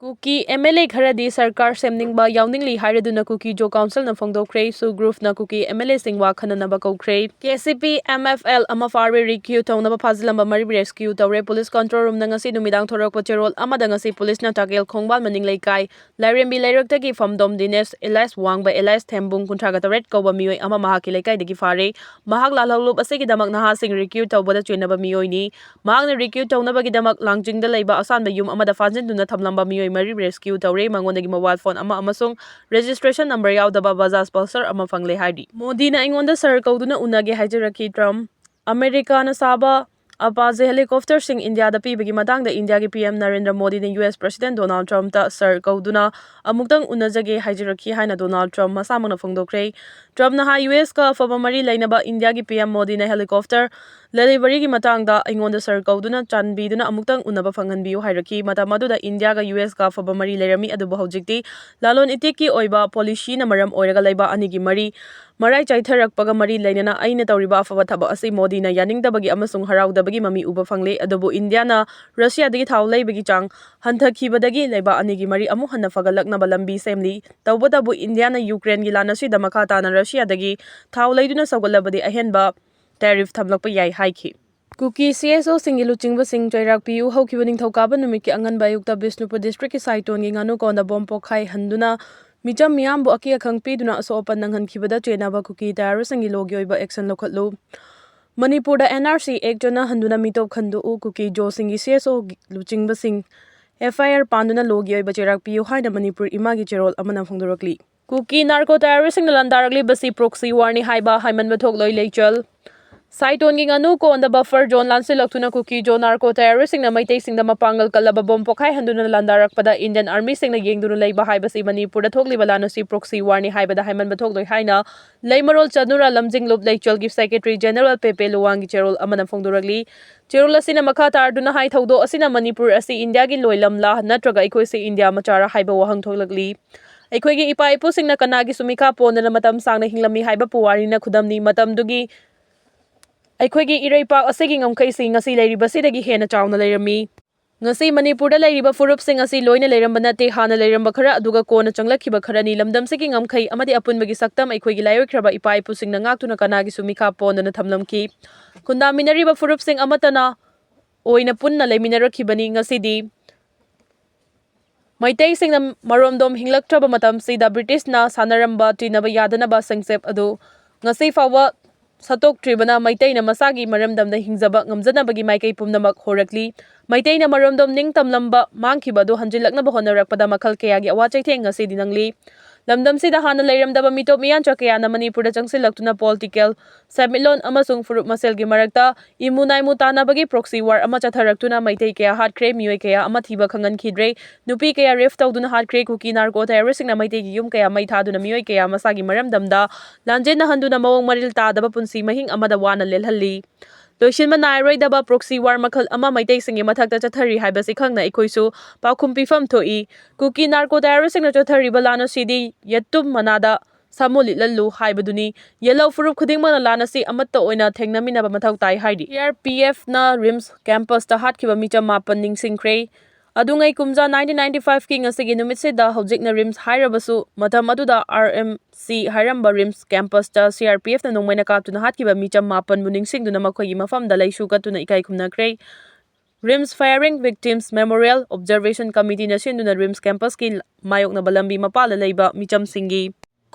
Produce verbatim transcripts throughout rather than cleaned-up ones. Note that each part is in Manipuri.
ꯀꯨꯀꯤ ꯑꯦꯝ ꯑꯦꯜ ꯑꯦ ꯈꯔꯗꯤ ꯁꯔꯀꯥꯔ ꯁꯦꯝꯅꯤꯡꯕ ꯌꯥꯎꯅꯤꯡꯂꯤ ꯍꯥꯏꯔꯗꯨꯅ ꯀꯨꯀꯤ ꯖꯣ ꯀꯥꯎꯟꯁꯤꯜꯅ ꯐꯣꯡꯗꯣꯛꯈ꯭ꯔꯦ꯫ ꯁꯨ ꯒ꯭ꯔꯨꯞꯅ ꯀꯨꯀꯤ ꯑꯦꯝ ꯑꯦꯜ ꯑꯦꯁꯤꯡ ꯋꯥ ꯈꯟꯅꯅꯕ ꯀꯧꯈ꯭ꯔꯦ꯫ K C P M F L ꯑꯃ ꯐꯥꯔꯦ꯫ ꯔꯤꯀ꯭ꯌꯨ ꯇꯧꯅꯕ ꯐꯥꯖꯤꯜꯂꯝꯕ ꯃꯔꯤ ꯔꯦꯁꯀ꯭ꯌꯨ ꯇꯧꯔꯦ꯫ ꯄꯨꯂꯤꯁ ꯀꯟꯇ꯭ꯔꯣꯜ ꯔꯨꯝꯅ ꯉꯁꯤ ꯅꯨꯃꯤꯗꯥꯡ ꯊꯣꯔꯛꯄ ꯆꯦꯔꯣꯜ ꯑꯃꯗ ꯉꯁꯤ ꯄꯨꯂꯤꯁꯅ ꯇꯥꯀꯦꯜ ꯈꯣꯡꯕꯥꯜ ꯃꯅꯤꯡ ꯂꯩꯀꯥꯏ ꯂꯥꯏꯔꯦꯝꯕꯤ ꯂꯩꯔꯛꯇꯒꯤ ꯐꯝꯗꯣꯝ ꯗꯤꯅꯦꯁ ꯑꯦꯂꯥꯏꯁ ꯋꯥꯡꯕ ꯑꯦꯂꯥꯏꯁ ꯊꯦꯝꯕꯨꯡ ꯀꯨꯟꯊ꯭ꯔꯥꯒ ꯇꯔꯦꯠ ꯀꯧꯕ ꯃꯤꯑꯣꯏ ꯑꯃ ꯃꯍꯥꯛꯀꯤ ꯂꯩꯀꯥꯏꯗꯒꯤ ꯐꯥꯔꯦ꯫ ꯃꯍꯥꯛ ꯂꯥꯜꯍꯧꯂꯨꯞ ꯑꯁꯤꯒꯤꯗꯃꯛ ꯅꯍꯥꯁꯤꯡ ꯔꯤꯀ꯭ꯌꯨꯠ ꯇꯧꯕꯗ ꯆꯦꯟꯅꯕ ꯃꯤꯑꯣꯏꯅꯤ꯫ ꯃꯍꯥꯛꯅ ꯔꯤꯀ꯭ꯌꯨꯠ ꯇꯧꯅꯕꯒꯤꯗꯃꯛ ꯂꯥꯡꯖꯤꯡꯗ ꯂꯩꯕ ꯑꯁꯥꯟꯕ ꯌꯨꯝ ꯑꯃꯗ ꯐꯥꯖꯤꯟꯗꯨꯅ ꯊꯝꯂꯝꯕ ꯃꯤꯑꯣꯏ ꯃꯔꯤ ꯔꯦꯁꯀ꯭ꯌꯨ ꯇꯧꯔꯦ꯫ ꯃꯉꯣꯟꯗꯒꯤ ꯃꯣꯕꯥꯏꯜ ꯐꯣꯟ ꯑꯃ ꯑꯃꯁꯨꯡ ꯔꯦꯖꯤꯁꯇ꯭ꯔꯦꯁꯟ ꯅꯝꯕꯔ ꯌꯥꯎꯗꯕ ꯕꯖꯥꯖ ꯄꯜꯁꯔ ꯑꯃ ꯐꯪꯂꯦ ꯍꯥꯏꯔꯤ꯫ ꯃꯣꯗꯤꯅ ꯑꯩꯉꯣꯟꯗ ꯁꯍꯔ ꯀꯧꯗꯨꯅ ꯎꯅꯒꯦ ꯍꯥꯏꯖꯔꯛꯈꯤ꯫ ꯇ꯭ꯔꯝꯞ꯫ ꯑꯃꯦꯔꯤꯀꯥꯅ ꯁꯥꯕ ꯑꯄꯥꯖꯦ ꯍꯦꯂꯤꯀꯣꯞꯇꯔꯁꯤꯡ ꯏꯟꯗꯤꯌꯥꯗ ꯄꯤꯕꯒꯤ ꯃꯇꯥꯡꯗ ꯏꯟꯗꯤꯌꯥꯒꯤ ꯄꯤ ꯑꯦꯝ ꯅꯔꯦꯟꯗ꯭ꯔ ꯃꯣꯗꯤꯅ ꯌꯨ ꯑꯦꯁ ꯄ꯭ꯔꯁꯤꯗꯦꯟ ꯗꯣꯅꯥꯜꯗ ꯇ꯭ꯔꯝꯞꯇ ꯁꯍꯔ ꯀꯧꯗꯨꯅ ꯑꯃꯨꯛꯇꯪ ꯎꯅꯖꯒꯦ ꯍꯥꯏꯖꯔꯛꯈꯤ ꯍꯥꯏꯅ ꯗꯣꯅꯥꯜꯗ ꯇ꯭ꯔꯝꯞ ꯃꯁꯥꯃꯛꯅ ꯐꯣꯡꯗꯣꯛꯈ꯭ꯔꯦ꯫ ꯇ꯭ꯔꯝꯞꯅ ꯍꯥꯏ, ꯌꯨ ꯑꯦꯁꯀ ꯑꯐꯕ ꯃꯔꯤ ꯂꯩꯅꯕ ꯏꯟꯗꯤꯌꯥꯒꯤ ꯄꯤ ꯑꯦꯝ ꯃꯣꯗꯤꯅ ꯍꯦꯂꯤꯀꯣꯞꯇꯔ ꯗꯦꯂꯤꯚꯔꯤꯒꯤ ꯃꯇꯥꯡꯗ ꯑꯩꯉꯣꯟꯗ ꯁꯍꯔ ꯀꯧꯗꯨꯅ ꯆꯥꯟꯕꯤꯗꯨꯅ ꯑꯃꯨꯛꯇꯪ ꯎꯅꯕ ꯐꯪꯍꯟꯕꯤꯌꯨ ꯍꯥꯏꯔꯛꯈꯤ꯫ ꯃꯇꯝ ꯑꯗꯨꯗ ꯏꯟꯗꯤꯌꯥꯒ ꯌꯨ ꯑꯦꯁꯀ ꯑꯐꯕ ꯃꯔꯤ ꯂꯩꯔꯝꯃꯤ, ꯑꯗꯨꯕꯨ ꯍꯧꯖꯤꯛꯇꯤ ꯂꯂꯣꯟ ꯏꯇꯤꯛꯀꯤ ꯑꯣꯏꯕ ꯄꯣꯂꯤꯁꯤꯅ ꯃꯔꯝ ꯑꯣꯏꯔꯒ ꯂꯩꯕꯥꯛ ꯑꯅꯤꯒꯤ ꯃꯔꯤ ꯃꯔꯥꯏ ꯆꯥꯏꯊꯔꯛꯄꯒ ꯃꯔꯤ ꯂꯩꯅꯅ ꯑꯩꯅ ꯇꯧꯔꯤꯕ ꯑꯐꯕ ꯊꯕꯛ ꯑꯁꯤ ꯃꯣꯗꯤꯅ ꯌꯥꯅꯤꯡꯗꯕꯒꯤ ꯑꯃꯁꯨꯡ ꯍꯔꯥꯎꯗꯕꯒꯤ ꯃꯃꯤ ꯎꯕ ꯐꯪꯂꯦ꯫ ꯑꯗꯨꯕꯨ ꯏꯟꯗꯤꯌꯥꯅ ꯔꯁꯤꯌꯥꯗꯒꯤ ꯊꯥꯎ ꯂꯩꯕꯒꯤ ꯆꯥꯡ ꯍꯟꯊꯈꯤꯕꯗꯒꯤ ꯂꯩꯕꯥꯛ ꯑꯅꯤꯒꯤ ꯃꯔꯤ ꯑꯃꯨꯛ ꯍꯟꯅ ꯐꯒꯠꯂꯛꯅꯕ ꯂꯝꯕꯤ ꯁꯦꯝꯂꯤ꯫ ꯇꯧꯕꯇꯕꯨ ꯏꯟꯗꯤꯌꯥꯅ ꯌꯨꯀ꯭ꯔꯦꯟꯒꯤ ꯂꯥꯟ ꯑꯁꯤꯗ ꯃꯈꯥ ꯇꯥꯅ ꯔꯁꯤꯌꯥꯗꯒꯤ ꯊꯥꯎ ꯂꯩꯗꯨꯅ ꯁꯧꯒꯠꯂꯕꯗꯤ ꯑꯍꯦꯟꯕ ꯇꯦꯔꯤꯐ ꯊꯝꯂꯛꯄ ꯌꯥꯏ ꯍꯥꯏꯈꯤ꯫ ꯀꯨꯀꯤ ꯁꯤ ꯑꯦꯁ ꯑꯣꯁꯤꯡꯒꯤ ꯂꯨꯆꯤꯡꯕꯁꯤꯡ ꯆꯩꯔꯥꯛ ꯄꯤꯌꯨ꯫ ꯍꯧꯈꯤꯕ ꯅꯤꯡꯊꯧꯀꯥꯕ ꯅꯨꯃꯤꯠꯀꯤ ꯑꯉꯟꯕ ꯑꯌꯨꯛꯇ ꯕꯤꯁꯅꯨꯄꯨꯔ ꯗꯤꯁꯇ꯭ꯔꯤꯛꯀꯤ ꯁꯥꯏꯇꯣꯟꯒꯤ ꯉꯥꯅꯨ ꯀꯣꯟꯗ ꯕꯣꯝ ꯄꯣꯈꯥꯏꯍꯟꯗꯨꯅ ꯃꯤꯆꯝ ꯃꯤꯌꯥꯝꯕꯨ ꯑꯀꯤ ꯑꯈꯪ ꯄꯤꯗꯨꯅ ꯑꯁꯣꯛ ꯑꯄꯟ ꯅꯪꯍꯟꯈꯤꯕꯗ ꯆꯦꯟꯅꯕ ꯀꯨꯀꯤ ꯇꯦꯔꯣꯔꯤꯁꯁꯤꯡꯒꯤ ꯂꯣꯒꯤ ꯑꯣꯏꯕ ꯑꯦꯛꯁꯟ ꯂꯧꯈꯠꯂꯨ꯫ ꯃꯅꯤꯄꯨꯔꯗ and R C act ꯆꯠꯅꯍꯟꯗꯨꯅ ꯃꯤꯇꯣꯞ ꯈꯟꯗꯣꯛꯎ꯫ Kuki ꯖꯣꯁꯤꯡꯒꯤ C S ꯑꯣ ꯂꯨꯆꯤꯡꯕꯁꯤꯡ ꯑꯦꯐ ꯑꯥꯏ ꯑꯥꯔ ꯄꯥꯟꯗꯨꯅ ꯂꯣꯒꯤ ꯑꯣꯏꯕ ꯆꯩꯔꯥꯛ ꯄꯤꯌꯨ ꯍꯥꯏꯅ ꯃꯅꯤꯄꯨꯔ ꯏꯃꯥꯒꯤ ꯆꯦꯔꯣꯜ ꯑꯃꯅ ꯐꯣꯡꯗꯣꯔꯛꯂꯤ꯫ ꯀꯨꯀꯤ ꯅꯥꯔꯀꯣ ꯇꯦꯔꯣꯔꯤꯁꯁꯤꯡꯅ ꯂꯥꯟꯗꯥꯔꯛꯂꯤꯕꯁꯤ ꯄ꯭ꯔꯣꯛꯁꯤ ꯋꯥꯔꯅꯤ ꯍꯥꯏꯕ ꯍꯥꯏꯃꯟꯕ ꯊꯣꯛꯂꯣꯏ꯫ ꯂꯩꯆꯜ꯫ ꯁꯥꯏꯇꯣꯟꯒꯤ ꯉꯥꯅꯨ ꯀꯣꯟꯗ ꯕꯐꯔ ꯖꯣꯟ ꯂꯥꯟꯁꯤꯜꯂꯛꯇꯨꯅ ꯀꯨꯀꯤ ꯖꯣ ꯅꯥꯔꯀꯣ ꯇꯦꯔꯣꯔꯤꯁꯁꯤꯡꯅ ꯃꯩꯇꯩꯁꯤꯡꯗ ꯃꯄꯥꯡꯒꯜ ꯀꯜꯂꯕ ꯕꯣꯝ ꯄꯣꯈꯥꯏꯍꯟꯗꯨꯅ ꯂꯥꯟꯗꯥꯔꯛꯄꯗ ꯏꯟꯗꯤꯌꯟ ꯑꯥꯔꯃꯤꯁꯤꯡꯅ ꯌꯦꯡꯗꯨꯅ ꯂꯩꯕ ꯍꯥꯏꯕꯁꯤ ꯃꯅꯤꯄꯨꯔꯗ ꯊꯣꯛꯂꯤꯕ ꯂꯥꯟ ꯑꯁꯤ ꯄ꯭ꯔꯣꯛꯁꯤ ꯋꯥꯔꯅꯤ ꯍꯥꯏꯕꯗ ꯍꯥꯏꯃꯟꯕ ꯊꯣꯛꯂꯣꯏ ꯍꯥꯏꯅ ꯂꯩꯃꯔꯣꯜ ꯆꯅꯨꯔꯥ ꯂꯝꯖꯤꯡꯂꯨꯞ ꯂꯩꯆꯜꯒꯤ ꯁꯦꯀ꯭ꯔꯦꯇꯔꯤ ꯖꯦꯅꯔꯦꯜ ꯄꯦꯄꯦ ꯂꯨꯋꯥꯡꯒꯤ ꯆꯦꯔꯣꯜ ꯑꯃꯅ ꯐꯣꯡꯗꯣꯔꯛꯂꯤ꯫ ꯆꯦꯔꯣꯜ ꯑꯁꯤꯅ ꯃꯈꯥ ꯇꯥꯔꯗꯨꯅ ꯍꯥꯏ, ꯊꯧꯗꯣꯛ ꯑꯁꯤꯅ ꯃꯅꯤꯄꯨꯔ ꯑꯁꯤ ꯏꯟꯗꯤꯌꯥꯒꯤ ꯂꯣꯏꯂꯝꯂꯥ ꯅꯠꯇ꯭ꯔꯒ ꯑꯩꯈꯣꯏꯁꯤ ꯏꯟꯗꯤꯌꯥ ꯃꯆꯥꯔꯥ ꯍꯥꯏꯕ ꯋꯥꯍꯪ ꯊꯣꯛꯂꯛꯂꯤ꯫ ꯑꯩꯈꯣꯏꯒꯤ ꯏꯄꯥ ꯏꯄꯨꯁꯤꯡꯅ ꯀꯅꯥꯒꯤꯁꯨ ꯃꯤꯈꯥ ꯄꯣꯟꯗꯅ ꯃꯇꯝ ꯁꯥꯡꯅ ꯍꯤꯡꯂꯝꯃꯤ ꯍꯥꯏꯕ ꯄꯨꯋꯥꯔꯤꯅ ꯈꯨꯗꯝꯅꯤ꯫ ꯃꯇꯝꯗꯨꯒꯤ ꯑꯩꯈꯣꯏꯒꯤ ꯏꯔꯩꯄꯥꯛ ꯑꯁꯤꯒꯤ ꯉꯝꯈꯩꯁꯤꯡ ꯉꯁꯤ ꯂꯩꯔꯤꯕꯁꯤꯗꯒꯤ ꯍꯦꯟꯅ ꯆꯥꯎꯅ ꯂꯩꯔꯝꯃꯤ꯫ ꯉꯁꯤ ꯃꯅꯤꯄꯨꯔꯗ ꯂꯩꯔꯤꯕ ꯐꯨꯔꯨꯞꯁꯤꯡ ꯑꯁꯤ ꯂꯣꯏꯅ ꯂꯩꯔꯝꯕ ꯅꯠꯇꯦ꯫ ꯍꯥꯟꯅ ꯂꯩꯔꯝꯕ ꯈꯔ ꯑꯗꯨꯒ ꯀꯣꯟꯅ ꯆꯪꯂꯛꯈꯤꯕ ꯈꯔꯅꯤ꯫ ꯂꯝꯗꯝꯁꯤꯒꯤ ꯉꯝꯈꯩ ꯑꯃꯗꯤ ꯑꯄꯨꯟꯕꯒꯤ ꯁꯛꯇꯝ ꯑꯩꯈꯣꯏꯒꯤ ꯂꯥꯏꯑꯣꯏꯈ꯭ꯔꯕ ꯏꯄꯥ ꯏꯄꯨꯁꯤꯡꯅ ꯉꯥꯛꯇꯨꯅ ꯀꯅꯥꯒꯤꯁꯨ ꯃꯤꯈꯥ ꯄꯣꯟꯗꯅ ꯊꯝꯂꯝꯈꯤ꯫ ꯈꯨꯟꯗꯥꯃꯤꯟꯅꯔꯤꯕ ꯐꯨꯔꯨꯞꯁꯤꯡ ꯑꯃꯠꯇꯅ ꯑꯣꯏꯅ ꯄꯨꯟꯅ ꯂꯩꯃꯤꯟꯅꯔꯛꯈꯤꯕꯅꯤ꯫ ꯉꯁꯤꯗꯤ ꯃꯩꯇꯩꯁꯤꯡꯅ ꯃꯔꯣꯝꯗꯣꯝ ꯍꯤꯡꯂꯛꯇ꯭ꯔꯕ ꯃꯇꯝꯁꯤꯗ ꯕ꯭ꯔꯤꯇꯤꯁꯅ ꯁꯥꯟꯅꯔꯝꯕ ꯆꯤꯟꯅꯕ ꯌꯥꯗꯅꯕ ꯁꯪꯆꯦꯞ ꯑꯗꯨ ꯉꯁꯤ ꯐꯥꯎꯕ ꯁꯠꯇꯣꯛꯇ꯭ꯔꯤꯕꯅ ꯃꯩꯇꯩꯅ ꯃꯁꯥꯒꯤ ꯃꯔꯝꯗꯝꯗ ꯍꯤꯡꯖꯕ ꯉꯝꯖꯅꯕꯒꯤ ꯃꯥꯏꯀꯩ ꯄꯨꯝꯅꯃꯛ ꯍꯣꯔꯛꯂꯤ꯫ ꯃꯩꯇꯩꯅ ꯃꯔꯣꯝꯗꯣꯝ ꯅꯤꯡꯇꯝꯂꯝꯕ ꯃꯥꯡꯈꯤꯕ ꯑꯗꯨ ꯍꯟꯖꯤꯜꯂꯛꯅꯕ ꯍꯣꯠꯅꯔꯛꯄꯗ ꯃꯈꯜ ꯀꯌꯥꯒꯤ ꯑꯋꯥ ꯆꯩꯊꯦꯡ ꯉꯁꯤꯗꯤ ꯅꯪꯂꯤ꯫ ꯂꯝꯗꯝꯁꯤꯗ ꯍꯥꯟꯅ ꯂꯩꯔꯝꯗꯕ ꯃꯤꯇꯣꯞ ꯃꯤꯌꯥꯟꯆꯥ ꯀꯌꯥꯅ ꯃꯅꯤꯄꯨꯔꯗ ꯆꯪꯁꯤꯜꯂꯛꯇꯨꯅ ꯄꯣꯂꯤꯇꯤꯀꯦꯜ, ꯁꯦꯟꯃꯤꯠꯂꯣꯟ ꯑꯃꯁꯨꯡ ꯐꯨꯔꯨꯞ ꯃꯁꯦꯜꯒꯤ ꯃꯔꯛꯇ ꯏꯃꯨ ꯅꯥꯏꯃꯨ ꯇꯥꯟꯅꯕꯒꯤ proxy war ꯑꯃ ꯆꯠꯊꯔꯛꯇꯨꯅ ꯃꯩꯇꯩ ꯀꯌꯥ ꯍꯥꯠꯈ꯭ꯔꯦ, ꯃꯤꯑꯣꯏ ꯀꯌꯥ ꯑꯃ ꯊꯤꯕ ꯈꯪꯍꯟꯈꯤꯗ꯭ꯔꯦ, ꯅꯨꯄꯤ ꯀꯌꯥ rape ꯇꯧꯗꯨꯅ ꯍꯥꯠꯈ꯭ꯔꯦ, ꯀꯨꯀꯤ narco terroristꯁꯤꯡꯅ ꯃꯩꯇꯩꯒꯤ ꯌꯨꯝ ꯀꯌꯥ ꯃꯩ ꯊꯥꯗꯨꯅ ꯃꯤꯑꯣꯏ ꯀꯌꯥ ꯃꯁꯥꯒꯤ ꯃꯔꯝꯗꯝꯗ ꯂꯥꯟꯖꯦꯟꯅꯍꯟꯗꯨꯅ ꯃꯑꯣꯡ ꯃꯔꯤꯜ ꯇꯥꯗꯕ ꯄꯨꯟꯁꯤ ꯃꯍꯤꯡ ꯑꯃꯗ ꯋꯥꯅ ꯂꯦꯜꯍꯜꯂꯤ꯫ ꯂꯣꯏꯁꯤꯟꯕ ꯅꯥꯏꯔꯣꯏꯗꯕ proxy war ꯃꯈꯜ ꯑꯃ ꯃꯩꯇꯩꯁꯤꯡꯒꯤ ꯃꯊꯛꯇ ꯆꯠꯊꯔꯤ ꯍꯥꯏꯕꯁꯤ ꯈꯪꯅ ꯑꯩꯈꯣꯏꯁꯨ ꯄꯥꯎꯈꯨꯝ ꯄꯤꯐꯝ ꯊꯣꯛꯏ꯫ ꯀꯨꯀꯤ narco terroristꯁꯤꯡꯅ ꯆꯠꯊꯔꯤꯕ ꯂꯥꯟ ꯑꯁꯤꯗꯤ ꯌꯦꯇꯨꯝ ꯃꯅꯥꯗ ꯁꯥꯃꯨ ꯂꯤꯠꯍꯜꯂꯨ ꯍꯥꯏꯕꯗꯨꯅꯤ꯫ ꯌꯦꯜꯍꯧ ꯐꯨꯔꯨꯞ ꯈꯨꯗꯤꯡꯃꯛꯅ ꯂꯥꯟ ꯑꯁꯤ ꯑꯃꯠꯇ ꯑꯣꯏꯅ ꯊꯦꯡꯅꯃꯤꯟꯅꯕ ꯃꯊꯧ ꯇꯥꯏ ꯍꯥꯏꯔꯤ꯫ CRPFꯅ RIMS campusꯇ ꯍꯥꯠꯈꯤꯕ ꯃꯤꯆꯝ ꯃꯥꯄꯟ ꯅꯤꯡꯁꯤꯡꯈ꯭ꯔꯦ꯫ ꯑꯗꯨꯉꯩ ꯀꯨꯝꯖꯥ nineteen ninety fiveꯀꯤ ꯉꯁꯤꯒꯤ ꯅꯨꯃꯤꯠꯁꯤꯗ ꯍꯧꯖꯤꯛꯅ RIMS ꯍꯥꯏꯔꯕꯁꯨ ꯃꯇꯝ ꯑꯗꯨꯗ RMC ꯍꯥꯏꯔꯝꯕ RIMS campusꯇ CRPFꯅ ꯅꯣꯡꯃꯩꯅ ꯀꯥꯞꯇꯨꯅ ꯍꯥꯠꯈꯤꯕ ꯃꯤꯆꯝ ꯃꯥꯄꯟꯕꯨ ꯅꯤꯡꯁꯤꯡꯗꯨꯅ ꯃꯈꯣꯏꯒꯤ ꯃꯐꯝꯗ ꯂꯩꯁꯨ ꯀꯠꯇꯨꯅ ꯏꯀꯥꯏ ꯈꯨꯝꯅꯈ꯭ꯔꯦ꯫ RIMS Firing Victims Memorial Observation Committeeꯅ ꯁꯤꯟꯗꯨꯅ RIMS campusꯀꯤ ꯃꯥꯌꯣꯛꯅꯕ ꯂꯝꯕꯤ ꯃꯄꯥꯜꯗ ꯂꯩꯕ ꯃꯤꯆꯝꯁꯤꯡꯒꯤ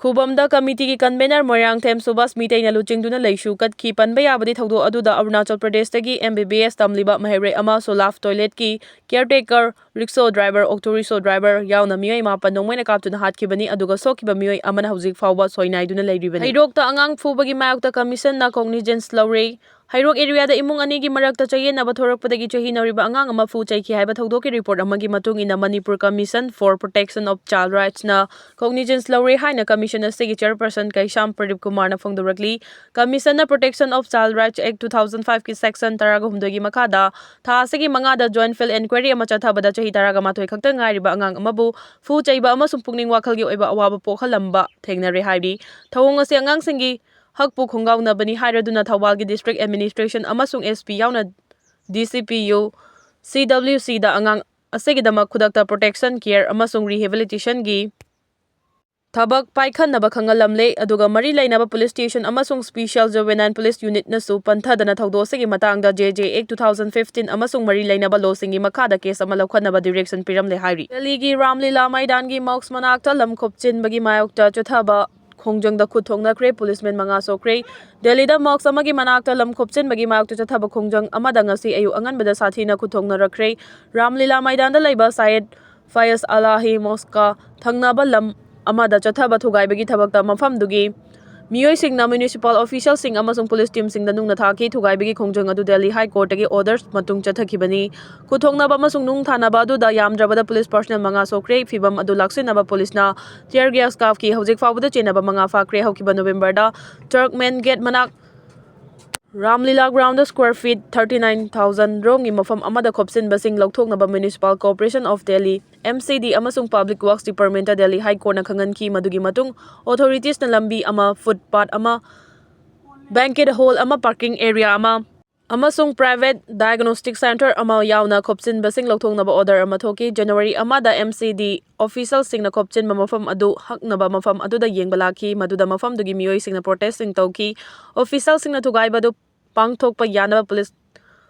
ꯈꯨꯕꯝꯗ committeeꯒꯤ convener ꯃꯣꯏꯔꯥꯡꯊꯦꯝ ꯁꯨꯕꯥꯁ ꯃꯤꯇꯩꯅ ꯂꯨꯆꯤꯡꯗꯨꯅ ꯂꯩꯁꯨ ꯀꯠꯈꯤ꯫ ꯄꯟꯕ ꯌꯥꯕꯗꯤ ꯊꯧꯗꯣꯛ ꯑꯗꯨꯗ ꯑꯔꯨꯅꯥꯆꯜ ꯄ꯭ꯔꯗꯦꯁꯇꯒꯤ MBBS ꯇꯝꯂꯤꯕ ꯃꯍꯩꯔꯣꯏ ꯑꯃ, ꯁꯣꯂꯥꯐ ꯇꯣꯏꯂꯦꯠꯀꯤ caretaker, rickshaw driver, auto rickshaw driver ꯌꯥꯎꯅ ꯃꯤꯑꯣꯏ ꯃꯥꯄꯟ ꯅꯣꯡꯃꯩꯅ ꯀꯥꯞꯇꯨꯅ ꯍꯥꯠꯈꯤꯕꯅꯤ, ꯑꯗꯨꯒ ꯁꯣꯛꯈꯤꯕ ꯃꯤꯑꯣꯏ ꯑꯃꯅ ꯍꯧꯖꯤꯛ ꯐꯥꯎꯕ ꯁꯣꯏꯅꯥꯏꯗꯨꯅ ꯂꯩꯔꯤꯕꯅꯤ꯫ ꯍꯩꯔꯣꯛꯇ ꯑꯉꯥꯡ ꯐꯨꯕꯒꯤ ꯃꯥꯌꯣꯛꯇ commissionꯅ cognizance ꯂꯧꯔꯦ꯫ ꯍꯩꯔꯣꯛ areaꯗ ꯏꯃꯨꯡ ꯑꯅꯤꯒꯤ ꯃꯔꯛꯇ ꯆꯌꯦꯠꯅꯕ ꯊꯣꯔꯛꯄꯗꯒꯤ ꯆꯍꯤ ꯅꯧꯔꯤꯕ ꯑꯉꯥꯡ ꯑꯃ ꯐꯨ ꯆꯩꯈꯤ ꯍꯥꯏꯕ ꯊꯧꯗꯣꯛꯀꯤ report ꯑꯃꯒꯤ ꯃꯇꯨꯡ ꯏꯟꯅ Manipur Commission for Protection of Child Rightsꯅ cognizance ꯂꯧꯔꯦ ꯍꯥꯏꯅ commission ꯑꯁꯤꯒꯤ chairperson ꯀꯩꯁꯥꯝ ꯄ꯭ꯔꯗꯤꯞ ꯀꯨꯃꯥꯔꯅ ꯐꯣꯡꯗꯣꯔꯛꯂꯤ꯫ Commissionꯅ Protection of Child Rights Act two thousand fiveꯀꯤ section ꯇꯔꯥꯒ ꯍꯨꯝꯗꯣꯏꯒꯤ ꯃꯈꯥꯗ ꯊꯥ ꯑꯁꯤꯒꯤ ꯃꯉꯥꯗ joint field enquiry ꯑꯃ ꯆꯠꯊꯕꯗ ꯆꯍꯤ ꯇꯔꯥꯒ ꯃꯥꯊꯣꯏ ꯈꯛꯇ ꯉꯥꯏꯔꯤꯕ ꯑꯉꯥꯡ ꯑꯃꯕꯨ ꯐꯨ ꯆꯩꯕ ꯑꯃꯁꯨꯡ ꯄꯨꯛꯅꯤꯡ ꯋꯥꯈꯜꯒꯤ ꯑꯣꯏꯕ ꯑꯋꯥꯕ ꯄꯣꯛꯍꯜꯂꯝꯕ ꯊꯦꯡꯅꯔꯦ ꯍꯥꯏꯔꯤ꯫ ꯊꯧꯑꯣꯡ ꯑꯁꯤ ꯑꯉꯥꯡꯁꯤꯡꯒꯤ ꯍꯛꯄꯨ ꯈꯣꯡꯒꯥꯎꯅꯕꯅꯤ ꯍꯥꯏꯔꯗꯨꯅ ꯊꯧꯕꯥꯜꯒꯤ district administration ꯑꯃꯁꯨꯡ SP ꯌꯥꯎꯅ DCPU ꯁꯤ ꯗꯕ꯭ꯂꯤꯎ ꯁꯤꯗ ꯑꯉꯥꯡ ꯑꯁꯤꯒꯤꯗꯃꯛ ꯈꯨꯗꯛꯇ protection, care ꯑꯃꯁꯨꯡ rehabilitationꯒꯤ ꯊꯕꯛ ꯄꯥꯏꯈꯠꯅꯕ ꯈꯪꯍꯜꯂꯝꯂꯦ, ꯑꯗꯨꯒ ꯃꯔꯤ ꯂꯩꯅꯕ police station ꯑꯃꯁꯨꯡ Special Juvenile Police Unitꯅꯁꯨ ꯄꯟꯊꯗꯅ ꯊꯧꯗꯣꯛ ꯑꯁꯤꯒꯤ ꯃꯇꯥꯡꯗ J J Act two thousand fifteen ꯑꯃꯁꯨꯡ ꯃꯔꯤ ꯂꯩꯅꯕ lawꯁꯤꯡꯒꯤ ꯃꯈꯥꯗ case ꯑꯃ ꯂꯧꯈꯠꯅꯕ direction ꯄꯤꯔꯝꯂꯦ ꯍꯥꯏꯔꯤ꯫ ꯗꯦꯜꯂꯤꯒꯤ ꯔꯥꯝꯂꯤꯂꯥ ꯃꯩꯗꯥꯟꯒꯤ mosque ꯃꯅꯥꯛꯇ ꯂꯝ ꯈꯣꯞꯆꯤꯟꯕꯒꯤ ꯃꯥꯌꯣꯛꯇ ꯆꯠꯊꯕ ꯈꯣꯡꯖꯪꯗ ꯈꯨꯠ ꯊꯣꯛꯅꯈ꯭ꯔꯦ, policeman ꯃꯉꯥ ꯁꯣꯛꯈ꯭ꯔꯦ꯫ ꯗꯦꯜꯂꯤꯗ mosque ꯑꯃꯒꯤ ꯃꯅꯥꯛꯇ ꯂꯝ ꯈꯣꯞꯆꯤꯟꯕꯒꯤ ꯃꯥꯌꯣꯛꯇ ꯆꯠꯊꯕ ꯈꯣꯡꯖꯪ ꯑꯃꯗ ꯉꯁꯤ ꯑꯌꯨꯛ ꯑꯉꯟꯕꯗ ꯁꯥꯊꯤꯅ ꯈꯨꯠ ꯊꯣꯛꯅꯔꯛꯈ꯭ꯔꯦ꯫ ꯔꯥꯝꯂꯤꯂꯥ ꯃꯩꯗꯥꯟꯗ ꯂꯩꯕ ꯁꯥꯌꯦꯗ ꯐꯌꯁ ꯑꯂꯥꯍꯤ mosqueꯀ ꯊꯪꯅꯕ ꯂꯝ ꯑꯃꯗ ꯆꯠꯊꯕ ꯊꯨꯒꯥꯏꯕꯒꯤ ꯊꯕꯛꯇ ꯃꯐꯝꯗꯨꯒꯤ ꯃꯤꯑꯣꯏꯁꯤꯡꯅ municipal officialꯁꯤꯡ ꯑꯃꯁꯨꯡ police teamꯁꯤꯡꯗ ꯅꯨꯡꯅ ꯊꯥꯈꯤ꯫ ꯊꯨꯒꯥꯏꯕꯒꯤ ꯈꯣꯡꯖꯪ ꯑꯗꯨ ꯗꯦꯜꯂꯤ High Courtꯀꯤ orders ꯃꯇꯨꯡ ꯆꯠꯊꯈꯤꯕꯅꯤ꯫ ꯈꯨꯠꯊꯣꯛꯅꯕ ꯑꯃꯁꯨꯡ ꯅꯨꯡ ꯊꯥꯅꯕ ꯑꯗꯨꯗ ꯌꯥꯝꯗ꯭ꯔꯕꯗ police personnel ꯃꯉꯥ ꯁꯣꯛꯈ꯭ꯔꯦ꯫ ꯐꯤꯚꯝ ꯑꯗꯨ ꯂꯥꯛꯁꯤꯟꯅꯕ policeꯅ tear gas ꯀꯥꯞꯈꯤ꯫ ꯍꯧꯖꯤꯛ ꯐꯥꯎꯕꯗ ꯆꯦꯟꯅꯕ ꯃꯉꯥ ꯐꯥꯈ꯭ꯔꯦ꯫ ꯍꯧꯈꯤꯕ Novemberꯗ Turkman Gate ꯃꯅꯥꯛ ꯔꯥꯝꯂꯤꯂꯥ groundꯗ square feet thirty nine thousand ꯔꯣꯝꯒꯤ ꯃꯐꯝ ꯑꯃꯗ ꯈꯣꯞꯆꯤꯟꯕꯁꯤꯡ ꯂꯧꯊꯣꯛꯅꯕ Municipal Corporation of Delhi, M C D, ꯑꯃꯁꯨꯡ Public Works Departmentꯇ Delhi High Courtꯅ ꯈꯪꯍꯟꯈꯤ꯫ ꯃꯗꯨꯒꯤ ꯃꯇꯨꯡ authoritiesꯅ ꯂꯝꯕꯤ ꯑꯃ, footpath ꯑꯃ, banquet hall ꯑꯃ, parking area ꯑꯃ ꯑꯃꯁꯨꯡ private diagnostic centre ꯑꯃ ꯌꯥꯎꯅ ꯈꯣꯞꯆꯤꯟꯕꯁꯤꯡ ꯂꯧꯊꯣꯛꯅꯕ order ꯑꯃ ꯊꯣꯛꯈꯤ꯫ January ꯑꯃꯗ M C D officialꯁꯤꯡꯅ ꯈꯣꯞꯆꯤꯟꯕ ꯃꯐꯝ ꯑꯗꯨ ꯍꯛꯅꯕ ꯃꯐꯝ ꯑꯗꯨꯗ ꯌꯦꯡꯕ ꯂꯥꯛꯈꯤ, ꯃꯗꯨꯗ ꯃꯐꯝꯗꯨꯒꯤ ꯃꯤꯑꯣꯏꯁꯤꯡꯅ protestꯁꯤꯡ ꯇꯧꯈꯤ꯫ Officialꯁꯤꯡꯅ ꯊꯨꯒꯥꯏꯕ ꯑꯗꯨ ꯄꯥꯡꯊꯣꯛꯄ ꯌꯥꯅꯕ police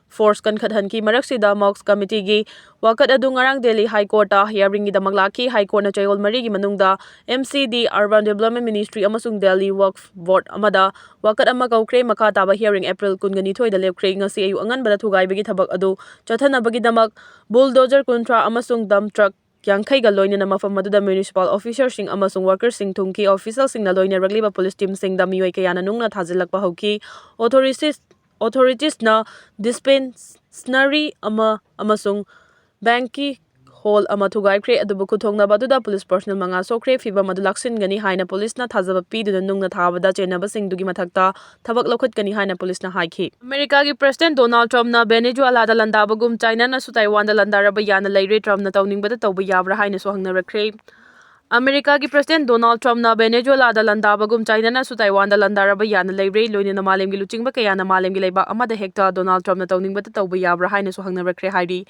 force ꯀꯟꯈꯠꯍꯟꯈꯤ꯫ ꯃꯔꯛꯁꯤꯗ mosque committeeꯒꯤ ꯋꯥꯀꯠ ꯑꯗꯨ ꯉꯔꯥꯡ Delhi High Courtꯇ hearingꯒꯤꯗꯃꯛ ꯂꯥꯛꯈꯤ꯫ High Courtꯅ ꯆꯌꯣꯜ ꯃꯔꯤꯒꯤ ꯃꯅꯨꯡꯗ M C D, Urban Development Ministry ꯑꯃꯁꯨꯡ Delhi Waqf Board ꯑꯃꯗ ꯋꯥꯀꯠ ꯑꯃ ꯀꯧꯈ꯭ꯔꯦ꯫ ꯃꯈꯥ ꯇꯥꯕ hearing April ꯀꯨꯟꯒ ꯅꯤꯊꯣꯏꯗ ꯂꯦꯞꯈ꯭ꯔꯦ꯫ ꯉꯁꯤ ꯑꯌꯨꯛ ꯑꯉꯟꯕꯗ ꯊꯨꯒꯥꯏꯕꯒꯤ ꯊꯕꯛ ꯑꯗꯨ ꯆꯠꯊꯅꯕꯒꯤꯗꯃꯛ bulldozer ꯀꯨꯟꯊ꯭ꯔꯥ ꯑꯃꯁꯨꯡ dump truck ꯌꯥꯡꯈꯩꯒ ꯂꯣꯏꯅꯅ ꯃꯐꯝ ꯑꯗꯨꯗ municipal officerꯁꯤꯡ ꯑꯃꯁꯨꯡ workerꯁꯤꯡ ꯊꯨꯡꯈꯤ꯫ Officialꯁꯤꯡꯅ ꯂꯣꯏꯅꯔꯛꯂꯤꯕ police teamꯁꯤꯡꯗ ꯃꯤꯑꯣꯏ ꯀꯌꯥꯅ ꯅꯨꯡꯅ ꯊꯥꯖꯤꯜꯂꯛꯄ ꯍꯧꯈꯤ꯫ Authorities, authoritiesꯅ dispensary ꯑꯃ ꯑꯃꯁꯨꯡ banquet hall ꯑꯃ ꯊꯨꯒꯥꯏꯈ꯭ꯔꯦ, ꯑꯗꯨꯕꯨ ꯈꯨꯠꯊꯣꯛꯅꯕ ꯑꯗꯨꯗ police personnel ꯃꯉꯥ ꯁꯣꯛꯈ꯭ꯔꯦ꯫ ꯐꯤꯚꯝ ꯑꯗꯨ ꯂꯥꯛꯁꯤꯟꯒꯅꯤ ꯍꯥꯏꯅ policeꯅ ꯊꯥꯖꯕ ꯄꯤꯗꯨꯅ ꯅꯨꯡꯅ ꯊꯥꯕꯗ ꯆꯦꯟꯅꯕꯁꯤꯡꯗꯨꯒꯤ ꯃꯊꯛꯇ ꯊꯕꯛ ꯂꯧꯈꯠꯀꯅꯤ ꯍꯥꯏꯅ policeꯅ ꯍꯥꯏꯈꯤ꯫ ꯑꯃꯦꯔꯤꯀꯥꯒꯤ President Donald Trumpꯅ Venezuelaꯗ ꯂꯥꯟꯗꯥꯕꯒꯨꯝ Chinaꯅꯁꯨ Taiwanꯗ ꯂꯥꯟꯗꯥꯔꯕ ꯌꯥꯅ ꯂꯩꯔꯦ꯫ Trumpꯅ ꯇꯧꯅꯤꯡꯕꯗ ꯇꯧꯕ ꯌꯥꯕ꯭ꯔꯥ ꯍꯥꯏꯅꯁꯨ ꯍꯪꯅꯔꯛꯈ꯭ꯔꯦ꯫ ꯑꯃꯦꯔꯤꯀꯥꯒꯤ ꯄ꯭ꯔꯁꯤꯗꯦꯟ ꯗꯣꯅꯥꯜꯗ ꯇ꯭ꯔꯝꯞꯅ ꯚꯦꯅꯦꯖꯨꯋꯦꯂꯥꯗ ꯂꯥꯟꯗꯥꯕꯒꯨꯝ ꯆꯥꯏꯅꯥꯅꯁꯨ ꯇꯥꯏꯋꯥꯟꯗ ꯂꯥꯟꯗꯥꯔꯕ ꯌꯥꯅ ꯂꯩꯔꯦ꯫ ꯂꯣꯏꯅꯅ ꯃꯥꯂꯦꯝꯒꯤ ꯂꯨꯆꯤꯡꯕ ꯀꯌꯥꯅ ꯃꯥꯂꯦꯝꯒꯤ ꯂꯩꯕꯥꯛ ꯑꯃꯗ ꯍꯦꯛꯇ ꯗꯣꯅꯥꯜꯗ ꯇ꯭ꯔꯝꯞꯅ ꯇꯧꯅꯤꯡꯕꯇ ꯇꯧꯕ ꯌꯥꯕ꯭ꯔꯥ ꯍꯥꯏꯅꯁꯨ ꯍꯪꯅꯔꯛꯈ꯭ꯔꯦ ꯍꯥꯏꯔꯤ꯫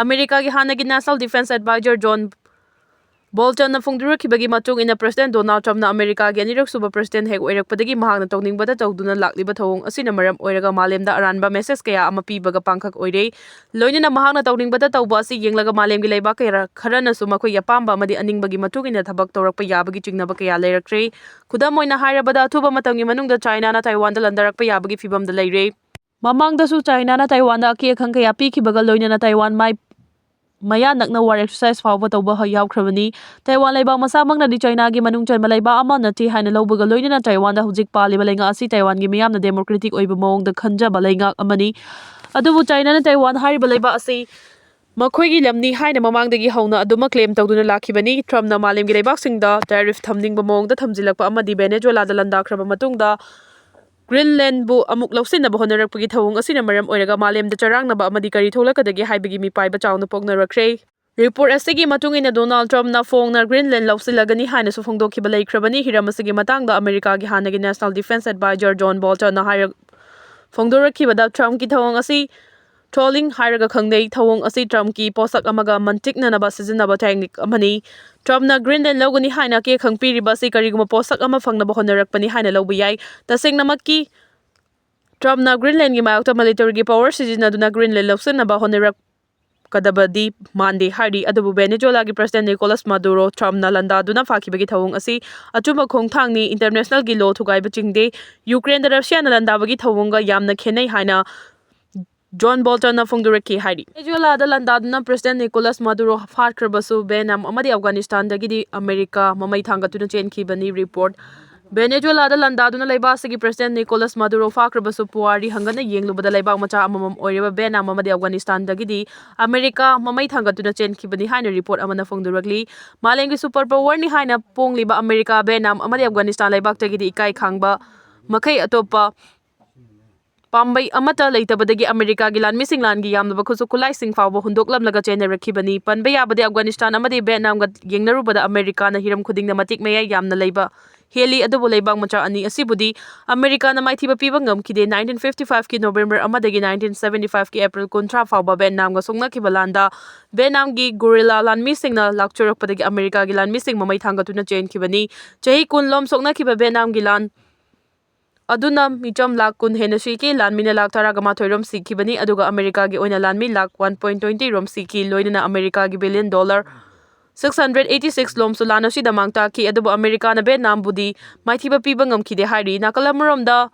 ꯑꯃꯦꯔꯤꯀꯥꯒꯤ ꯍꯥꯟꯅꯒꯤ National Defense Advisor ꯖꯣꯟ ꯕꯣꯜꯇꯟꯅ ꯐꯣꯡꯗꯣꯔꯛꯈꯤꯕꯒꯤ ꯃꯇꯨꯡ ꯏꯟꯅ, ꯄ꯭ꯔꯁꯤꯗꯦꯟ ꯗꯣꯅꯥꯜꯗ ꯇ꯭ꯔꯝꯞꯅ ꯑꯃꯦꯔꯤꯀꯥꯒꯤ ꯑꯅꯤꯔꯛ ꯁꯨꯕ ꯄ꯭ꯔꯁꯤꯗꯦꯟ ꯍꯦꯛ ꯑꯣꯏꯔꯛꯄꯗꯒꯤ ꯃꯍꯥꯛꯅ ꯇꯧꯅꯤꯡꯕꯇ ꯇꯧꯗꯨꯅ ꯂꯥꯛꯂꯤꯕ ꯊꯧꯑꯣꯡ ꯑꯁꯤꯅ ꯃꯔꯝ ꯑꯣꯏꯔꯒ ꯃꯥꯂꯦꯝꯗ ꯑꯔꯥꯟꯕ ꯃꯦꯁꯦꯖ ꯀꯌꯥ ꯑꯃ ꯄꯤꯕꯒ ꯄꯥꯡꯈꯛ ꯑꯣꯏꯔꯦ꯫ ꯂꯣꯏꯅꯅ ꯃꯍꯥꯛꯅ ꯇꯧꯅꯤꯡꯕꯇ ꯇꯧꯕ ꯑꯁꯤ ꯌꯦꯡꯂꯒ ꯃꯥꯂꯦꯝꯒꯤ ꯂꯩꯕꯥꯛ ꯀꯌꯥ ꯈꯔꯅꯁꯨ ꯃꯈꯣꯏꯒꯤ ꯑꯄꯥꯝꯕ ꯑꯃꯗꯤ ꯑꯅꯤꯡꯕꯒꯤ ꯃꯇꯨꯡ ꯏꯟꯅ ꯊꯕꯛ ꯇꯧꯔꯛꯄ ꯌꯥꯕꯒꯤ ꯆꯤꯡꯅꯕ ꯀꯌꯥ ꯂꯩꯔꯛꯈ꯭ꯔꯦ꯫ ꯈꯨꯗꯝ ꯑꯣꯏꯅ ꯍꯥꯏꯔꯕꯗ, ꯑꯊꯨꯕ ꯃꯇꯝꯒꯤ ꯃꯅꯨꯡꯗ ꯆꯥꯏꯅꯥꯅ ꯇꯥꯏꯋꯥꯟꯗ ꯂꯥꯟꯗꯥꯔꯛꯄ ꯌꯥꯕꯒꯤ ꯐꯤꯕꯝꯗ ꯂꯩꯔꯦ꯫ ꯃꯃꯥꯡꯗꯁꯨ ꯆꯥꯏꯅꯥꯅ ꯇꯥꯏꯋꯥꯟꯗ ꯑꯀꯤ ꯑꯈꯪ ꯀꯌꯥ ꯄꯤꯈꯤꯕꯒ ꯂꯣꯏꯅꯅ ꯇꯥꯏꯋꯥꯟ ꯃꯥꯏ ꯃꯌꯥ ꯅꯛꯅ war exercise ꯐꯥꯎꯕ ꯇꯧꯕ ꯍ-, ꯌꯥꯎꯈ꯭ꯔꯕꯅꯤ꯫ ꯇꯥꯏꯋꯥꯟ ꯂꯩꯕꯥꯛ ꯃꯁꯥꯃꯛꯅꯗꯤ ꯆꯥꯏꯅꯥꯒꯤ ꯃꯅꯨꯡ ꯆꯟꯕ ꯂꯩꯕꯥꯛ ꯑꯃ ꯅꯠꯇꯦ ꯍꯥꯏꯅ ꯂꯧꯕꯒ ꯂꯣꯏꯅꯅ ꯇꯥꯏꯋꯥꯟꯗ ꯍꯧꯖꯤꯛ ꯄꯥꯜꯂꯤꯕ ꯂꯩꯉꯥꯛ ꯑꯁꯤ ꯇꯥꯏꯋꯥꯟꯒꯤ ꯃꯤꯌꯥꯝꯅ democratic ꯑꯣꯏꯕ ꯃꯑꯣꯡꯗ ꯈꯟꯖꯕ ꯂꯩꯉꯥꯛ ꯑꯃꯅꯤ꯫ ꯑꯗꯨꯕꯨ ꯆꯥꯏꯅꯥꯅ ꯇꯥꯏꯋꯥꯟ ꯍꯥꯏꯔꯤꯕ ꯂꯩꯕꯥꯛ ꯑꯁꯤ ꯃꯈꯣꯏꯒꯤ ꯂꯝꯅꯤ ꯍꯥꯏꯅ ꯃꯃꯥꯡꯗꯒꯤ ꯍꯧꯅ ꯑꯗꯨꯃꯛ claim ꯇꯧꯗꯨꯅ ꯂꯥꯛꯈꯤꯕꯅꯤ꯫ ꯇ꯭ꯔꯝꯞꯅ ꯃꯥꯂꯦꯝꯒꯤ ꯂꯩꯕꯥꯛꯁꯤꯡꯗ tariff ꯊꯝꯅꯤꯡꯕ ꯃꯑꯣꯡꯗ ꯊꯝꯖꯤꯜꯂꯛꯄ ꯑꯃꯗꯤ ꯚꯦꯅꯦꯖꯨꯋꯦꯂꯥꯗ ꯂꯥꯟꯗꯥꯈ꯭ꯔꯕ ꯃꯇꯨꯡꯗ ꯒ꯭ꯔꯤꯟꯂꯦꯟꯕꯨ ꯑꯃꯨꯛ ꯂꯧꯁꯤꯟꯅꯕ ꯍꯣꯠꯅꯔꯛꯄꯒꯤ ꯊꯧꯑꯣꯡ ꯑꯁꯤꯅ ꯃꯔꯝ ꯑꯣꯏꯔꯒ ꯃꯥꯂꯦꯝꯗ ꯆꯔꯥꯡꯅꯕ ꯑꯃꯗꯤ ꯀꯔꯤ ꯊꯣꯛꯂꯛꯀꯗꯒꯦ ꯍꯥꯏꯕꯒꯤ ꯃꯤꯄꯥꯏꯕ ꯆꯥꯎꯅ ꯄꯣꯛꯅꯔꯛꯈ꯭ꯔꯦ꯫ Report ꯑꯁꯤꯒꯤ ꯃꯇꯨꯡ ꯏꯟꯅ, ꯗꯣꯅꯥꯜꯗ ꯇ꯭ꯔꯝꯞꯅ ꯐꯣꯡꯅ ꯒ꯭ꯔꯤꯟꯂꯦꯟ ꯂꯧꯁꯤꯜꯂꯒꯅꯤ ꯍꯥꯏꯅꯁꯨ ꯐꯣꯡꯗꯣꯛꯈꯤꯕ ꯂꯩꯈ꯭ꯔꯕꯅꯤ꯫ ꯍꯤꯔꯝ ꯑꯁꯤꯒꯤ ꯃꯇꯥꯡꯗ ꯑꯃꯦꯔꯤꯀꯥꯒꯤ ꯍꯥꯟꯅꯒꯤ National Defense Advisor ꯖꯣꯟ ꯕꯣꯜꯇꯟꯅ ꯍꯥꯏꯔ-, ꯐꯣꯡꯗꯣꯔꯛꯈꯤꯕꯗ, ꯇ꯭ꯔꯝꯞꯀꯤ ꯊꯧꯑꯣꯡ ꯑꯁꯤ trolling ꯍꯥꯏꯔꯒ ꯈꯪꯅꯩ꯫ ꯊꯧꯑꯣꯡ ꯑꯁꯤ ꯇ꯭ꯔꯝꯞꯀꯤ ꯄꯣꯠꯁꯛ ꯑꯃꯒ ꯃꯟꯇꯤꯛꯅꯅꯕ ꯁꯤꯖꯤꯟꯅꯕ technique ꯑꯃꯅꯤ꯫ ꯇ꯭ꯔꯝꯞꯅ ꯒ꯭ꯔꯤꯟꯂꯦꯟ ꯂꯧꯒꯅꯤ ꯍꯥꯏꯅ ꯑꯀꯦ ꯑꯈꯪ ꯄꯤꯔꯤꯕ ꯑꯁꯤ ꯀꯔꯤꯒꯨꯝꯕ ꯄꯣꯠꯁꯛ ꯑꯃ ꯐꯪꯅꯕ ꯍꯣꯠꯅꯔꯛꯄꯅꯤ ꯍꯥꯏꯅ ꯂꯧꯕ ꯌꯥꯏ꯫ ꯇꯁꯦꯡꯅꯃꯛꯀꯤ ꯇ꯭ꯔꯝꯞꯅ ꯒ꯭ꯔꯤꯟꯂꯦꯟꯒꯤ ꯃꯥꯌꯣꯛꯇ militaryꯒꯤ power ꯁꯤꯖꯤꯟꯅꯗꯨꯅ ꯒ꯭ꯔꯤꯟꯂꯦꯟ ꯂꯧꯁꯤꯟꯅꯕ ꯍꯣꯠꯅꯔꯛꯀꯗꯕꯗꯤ ꯃꯥꯟꯗꯦ ꯍꯥꯏꯔꯤ꯫ ꯑꯗꯨꯕꯨ ꯚꯦꯅꯦꯖꯨꯋꯦꯂꯥꯒꯤ ꯄ꯭ꯔꯁꯤꯗꯦꯟ ꯅꯤꯀꯣꯂꯥꯁ ꯃꯥꯗꯨꯔꯣ ꯇ꯭ꯔꯝꯞꯅ ꯂꯥꯟꯗꯥꯗꯨꯅ ꯐꯥꯈꯤꯕꯒꯤ ꯊꯧꯑꯣꯡ ꯑꯁꯤ ꯑꯆꯨꯝꯕ ꯈꯣꯡꯊꯥꯡꯅꯤ, internationalꯒꯤ law ꯊꯨꯒꯥꯏꯕ ꯆꯤꯡꯗꯦ, ꯌꯨꯀ꯭ꯔꯦꯟꯗ ꯔꯁꯤꯌꯥꯅ ꯂꯥꯟꯗꯥꯕꯒꯤ ꯊꯧꯑꯣꯡꯒ ꯌꯥꯝꯅ ꯈꯦꯠꯅꯩ ꯍꯥꯏꯅ ꯖꯣꯟ ꯕꯣꯜꯇꯟꯅ ꯐꯣꯡꯗꯣꯔꯛꯈꯤ ꯍꯥꯏꯔꯤ꯫ ꯚꯦꯅꯦꯖꯨꯋꯦꯂꯥꯗ ꯂꯥꯟꯗꯥꯗꯨꯅ ꯄ꯭ꯔꯁꯤꯗꯦꯟ ꯅꯤꯀꯣꯂꯥꯁ ꯃꯥꯗꯨꯔꯣ ꯐꯥꯈ꯭ꯔꯕꯁꯨ, ꯚꯤꯌꯦꯠꯅꯥꯝ ꯑꯃꯗꯤ ꯑꯐꯒꯥꯅꯤꯁꯇꯥꯟꯗꯒꯤꯗꯤ ꯑꯃꯦꯔꯤꯀꯥ ꯃꯃꯩ ꯊꯥꯡꯒꯠꯇꯨꯅ ꯆꯦꯟꯈꯤꯕꯅꯤ꯫ Report: ꯚꯦꯅꯦꯖꯨꯋꯦꯂꯥꯗ ꯂꯥꯟꯗꯥꯗꯨꯅ ꯂꯩꯕꯥꯛ ꯑꯁꯤꯒꯤ ꯄ꯭ꯔꯁꯤꯗꯦꯟ ꯅꯤꯀꯣꯂꯥꯁ ꯃꯥꯗꯨꯔꯣ ꯐꯥꯈ꯭ꯔꯕꯁꯨ, ꯄꯨꯋꯥꯔꯤ ꯍꯪꯒꯠꯅ ꯌꯦꯡꯂꯨꯕꯗ ꯂꯩꯕꯥꯛ ꯃꯆꯥ ꯑꯃꯃꯝ ꯑꯣꯏꯔꯤꯕ ꯚꯤꯌꯦꯠꯅꯥꯝ ꯑꯃꯗꯤ ꯑꯐꯒꯥꯅꯤꯁꯇꯥꯟꯗꯒꯤꯗꯤ ꯑꯃꯦꯔꯤꯀꯥ ꯃꯃꯩ ꯊꯥꯡꯒꯠꯇꯨꯅ ꯆꯦꯟꯈꯤꯕꯅꯤ ꯍꯥꯏꯅ report ꯑꯃꯅ ꯐꯣꯡꯗꯣꯔꯛꯂꯤ꯫ ꯃꯥꯂꯦꯝꯒꯤ super powerꯅꯤ ꯍꯥꯏꯅ ꯐꯣꯡꯂꯤꯕ ꯑꯃꯦꯔꯤꯀꯥ, ꯚꯤꯌꯦꯠꯅꯥꯝ ꯑꯃꯗꯤ ꯑꯐꯒꯥꯅꯤꯁꯇꯥꯟ ꯂꯩꯕꯥꯛꯇꯒꯤꯗꯤ ꯏꯀꯥꯏ ꯈꯪꯕ ꯃꯈꯩ ꯑꯇꯣꯞꯄ ꯄꯥꯝꯕꯩ ꯑꯃꯠꯇ ꯂꯩꯇꯕꯗꯒꯤ ꯑꯃꯦꯔꯤꯀꯥꯒꯤ ꯂꯥꯟꯃꯤꯁꯤꯡ ꯂꯥꯟꯒꯤ ꯌꯥꯝꯂꯕ ꯈꯨꯠꯁꯨ ꯈꯨꯠꯂꯥꯏꯁꯤꯡ ꯐꯥꯎꯕ ꯍꯨꯟꯗꯣꯛꯂꯝꯂꯒ ꯆꯦꯟꯅꯔꯛꯈꯤꯕꯅꯤ꯫ ꯄꯟꯕ ꯌꯥꯕꯗꯤ ꯑꯐꯒꯥꯅꯤꯁꯇꯥꯟ ꯑꯃꯗꯤ ꯚꯤꯌꯦꯠꯅꯥꯝꯒ ꯌꯦꯡꯅꯔꯨꯕꯗ ꯑꯃꯦꯔꯤꯀꯥꯅ ꯍꯤꯔꯝ ꯈꯨꯗꯤꯡꯗ ꯃꯇꯤꯛ ꯃꯌꯥꯏ ꯌꯥꯝꯅ ꯂꯩꯕ ꯍꯦꯜꯂꯤ, ꯑꯗꯨꯕꯨ ꯂꯩꯕꯥꯛ ꯃꯆꯥ ꯑꯅꯤ ꯑꯁꯤꯕꯨꯗꯤ ꯑꯃꯦꯔꯤꯀꯥꯅ ꯃꯥꯏꯊꯤꯕ ꯄꯤꯕ ꯉꯝꯈꯤꯗꯦ꯫ ꯅꯥꯏꯟꯇꯤꯟ ꯐꯤꯐꯇꯤ ꯐꯥꯏꯚꯀꯤ ꯅꯣꯕꯦꯝꯕꯔ ꯑꯃꯗꯒꯤ ꯅꯥꯏꯟꯇꯤꯟ ꯁꯚꯦꯟꯇꯤ ꯐꯥꯏꯚꯀꯤ ꯑꯦꯄ꯭ꯔꯤꯜ ꯀꯨꯟꯊ꯭ꯔꯥ ꯐꯥꯎꯕ ꯚꯤꯌꯦꯠꯅꯥꯝꯒ ꯁꯣꯛꯅꯈꯤꯕ ꯂꯥꯟꯗ ꯚꯤꯌꯦꯠꯅꯥꯝꯒꯤ ꯒꯨꯔꯤꯂꯥ ꯂꯥꯟꯃꯤꯁꯤꯡꯅ ꯂꯥꯛꯆꯔꯛꯄꯗꯒꯤ ꯑꯃꯦꯔꯤꯀꯥꯒꯤ ꯂꯥꯟꯃꯤꯁꯤꯡ ꯃꯃꯩ ꯊꯥꯡꯒꯠꯇꯨꯅ ꯆꯦꯟꯈꯤꯕꯅꯤ꯫ ꯆꯍꯤ ꯀꯨꯟ ꯂꯣꯝ ꯁꯣꯛꯅꯈꯤꯕ ꯚꯤꯌꯦꯠꯅꯥꯝꯒꯤ ꯂꯥꯟ ꯑꯗꯨꯅ ꯃꯤꯆꯝ ꯂꯥꯈ ꯀꯨꯟ ꯍꯦꯟꯅ ꯁꯤꯈꯤ, ꯂꯥꯟꯃꯤꯅ ꯂꯥꯈ ꯇꯔꯥꯒ ꯃꯥꯊꯣꯏ ꯔꯣꯝ ꯁꯤꯈꯤꯕꯅꯤ, ꯑꯗꯨꯒ ꯑꯃꯦꯔꯤꯀꯥꯒꯤ ꯑꯣꯏꯅ ꯂꯥꯟꯃꯤ ꯂꯥꯈ ꯋꯥꯟ ꯄꯣꯏꯟ ꯇ꯭ꯋꯦꯟꯇꯤ ꯔꯣꯝ ꯁꯤꯈꯤ, ꯂꯣꯏꯅꯅ ꯑꯃꯦꯔꯤꯀꯥꯒꯤ billion dollar six hundred eighty six ꯂꯣꯝꯁꯨ ꯂꯥꯟ ꯑꯁꯤꯗ ꯃꯥꯡ ꯇꯥꯛꯈꯤ꯫ ꯑꯗꯨꯕꯨ ꯑꯃꯦꯔꯤꯀꯥꯅ ꯚꯤꯌꯦꯠꯅꯥꯝꯕꯨꯗꯤ ꯃꯥꯏꯊꯤꯕ ꯄꯤꯕ ꯉꯝꯈꯤꯗꯦ ꯍꯥꯏꯔꯤ꯫ ꯅꯥꯀꯜ ꯑꯃꯔꯣꯝꯗ